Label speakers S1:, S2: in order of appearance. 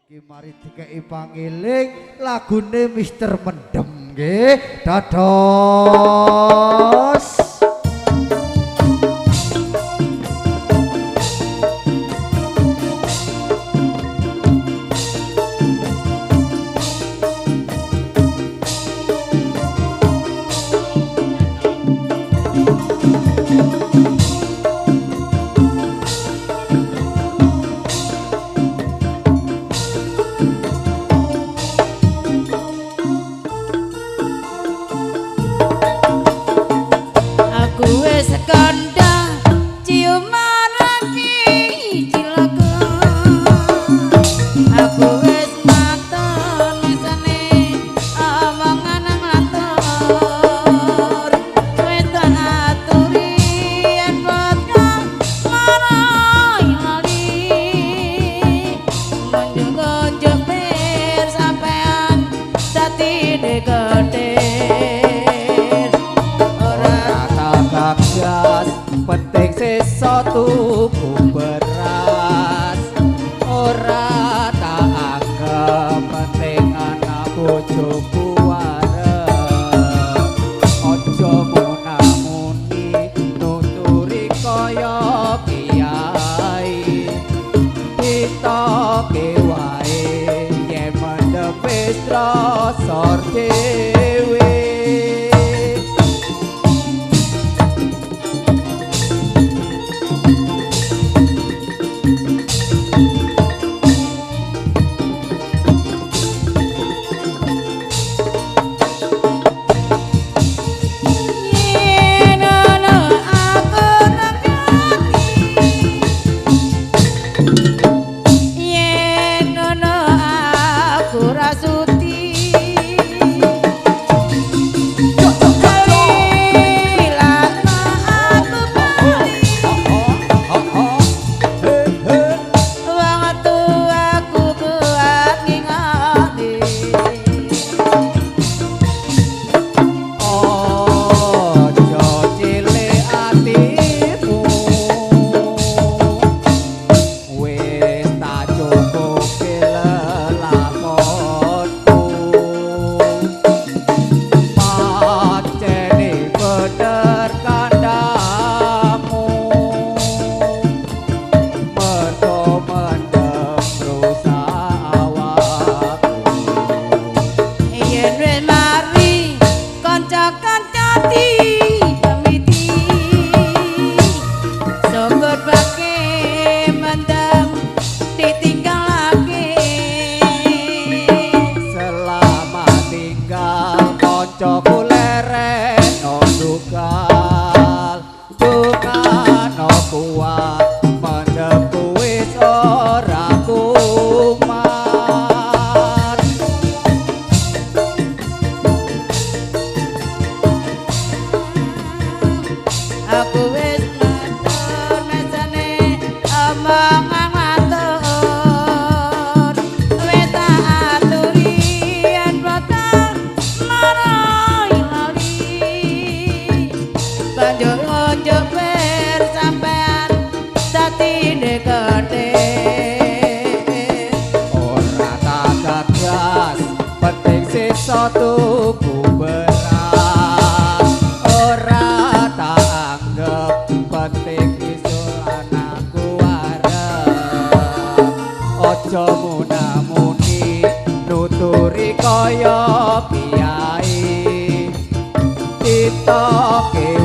S1: Iki mari dikeki pangiling lagune Mister Mendem nggih. Dados.
S2: Penting sesa tuku beras ora tak anggep penting anak bojoku wareg aja munamuni nuturi kaya kiai ditoke wae yen mendem wis rasa dhewe. Tuku beras ora tak anggep penting iso anakku wareg aja munamuni nuturi kaya kiai ditoke